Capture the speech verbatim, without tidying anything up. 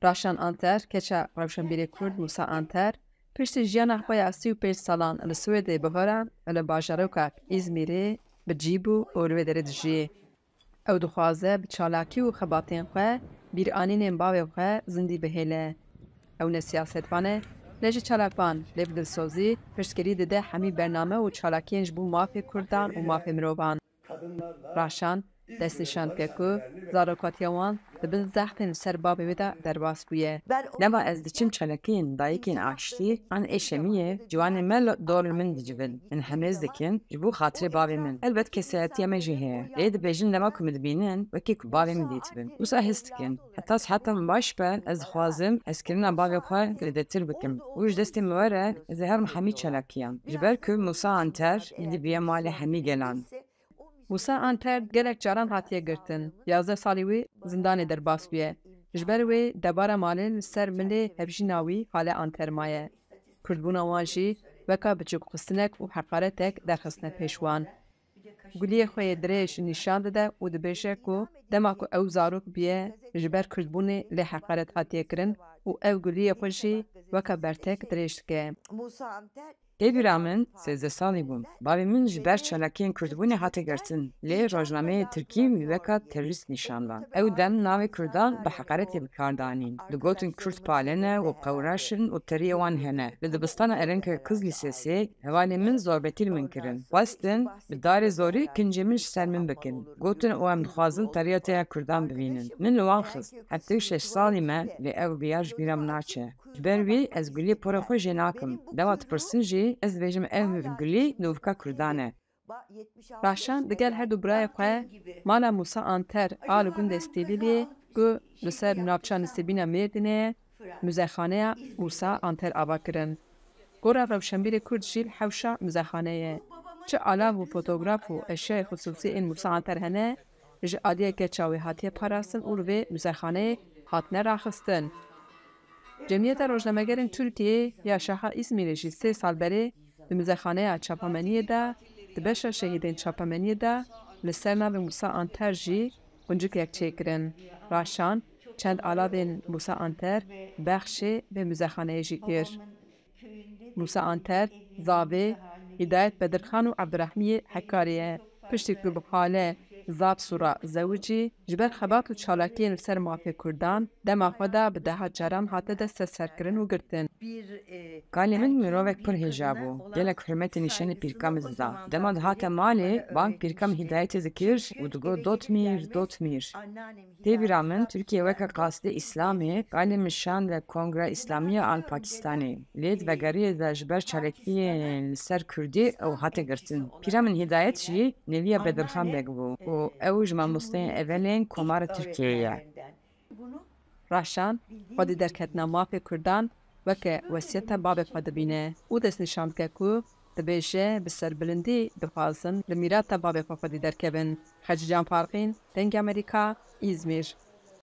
Raşan Anter, keça rewşenbîrê Kurd Musa Anter, piştî jiyana xwe ya sî û pênc salan li Swêdê bihara û li bajaroka Îzmîrê bi cî bû û li wê derê dijî. Ew dixwaze bi çalakî û xebatên xwe bîranînên bavê xwe zindî bihêle. Ew ne siyasetvan e, ne jî çalakvan, lê bi dilsozî piştgirî dide hemî bername û çalakiyên ji bo mafê Kurdan û mafê mirovan. Raşan destnîşan dike ku zarokatiya wan di bin zextên li ser bavê wê de derbas bûye. Dema ez diçim çalakiyên dayikên aştî an ê Şemiyê, ciwanên me li dor li min dicivin. Min hemêz dikin ji bo xatirê bavê min. Elbet kesayetiya me jî heye. Lê dibêjin dema ku min dibînin, wekî ku bavê min dîtibin. Wisa his dikin. Heta siheta min baş be, ez dixwazim hezkirina bavê xwe zêdetir bikim. Û ji destê min were, ez ê herim hemî çalakiyan. Ji ber ku Musa Anter êdî bûye malê hemî gelan. Musa Anter gelek caran hatiye girtin. Yazdeh salî wî zindanê derbas bûye. Ji ber wê debara malê li ser milê hevjîna wî Hale Anter maye. Kurdbûna wan jî weka biçûkxistinek û heqaretek derxistine pêş wan. Guliyê xwe yê dirêj nîşan dide û dibêje ku dema ku ew zarok bûye, ji ber Kurdbûnê lê heqaret hatiye kirin û ev guliyê xwe jî weke bertek dirêj dike. Têbîra min sêzdeh salî bûm. Bavê min ji ber çalakiyên Kurdbûnê hate girtin. Lê rojnameyê Tirkî wî weka terorîst nîşan dan. Ew dem navê Kurdan bi heqaretê bi kar danîn. Digotin Kurd pale ne û qewraş in û teriyê wan hene. Li dibistana Erenka Kiz Lîsesê hevalên min zorbetî li min kirin. Xwestin bi darê zorî kincê min ji ser min bikin. Gotin û em dixwazin teriya te ya Kurdan bivînin. Min li wan xist. Heftê û şeş salî me, lê ev biyar ji bîra min naçe. Ji ber wî ez guliyê porê xwe jê nakim. Dema dipirsin jî ez dibêjim ev gulî nûvka Kurdan e. Raşan digel her du birayê xwe mala Musa Anter a li gundê Stêlîliyê ku li ser navça Nisêbîna Mêrdînê ye, Muzexaneya Musa Anter ava kirin. Gora rewşenbîrê Kurd jî li hewşa muzexaneyê ye. Çi alav û fotograf û eşyayê xisûsî ên Musa Anter hene, ji aliyê keça wê hatiye parastin û li vê muzexaneyê hatine raxistin. Cemiyeta Rojnamegerên Tirkiyeyê ya Şaxa Îzmîrê jî sê sal berê di muzexaneya çapameniyê de, di beşa şehîdên çapameniyê de li ser navê Musa Anter jî quncikek çêkirin. Raşan çend alavên Musa Anter bexşê vê muzexaneyê jî kir. Musa Anter, zavê Hîdayet Bedirxan û Ebdurehmiyê Hekarê ye. Piştî ku bi Hale Zap Sura zewicî, ji ber xebat û çalakiyên li ser mafê Kurdan, dema xwe de bi deha caran hate desteserkirin û girtin. Kalê min mirovek pir hêja bû. Gelek hurmetê nîşanî pîrka min dida. Dema dihate malê, bang pîrka min Hîdayetê dikir û digot, "Dotmîr, Dotmîr." Têbîra min, Tirkiye weke qasidê Îslamê, kalê min şande Kongra Îslamiya an Pakistanê. Lê di vegeriyê de ji ber çalakiyên li ser Kurdî ew hate girtin. Pîra min Hîdayet jî neviya Bedirxan Beg bû û ew ji mamosteyên evelên Komara Tirkiyeyê ye. Raşan, xwedî derketina mafê Kurdan weke wesiyeta bavê xwe dibîne û destnîşan dike ku dibêje, bi serbilindî dixwazin li mîrata bavê xwe xwedî derkevin. Hecîcan Farqîn, Dengê Amerîka, Îzmîr.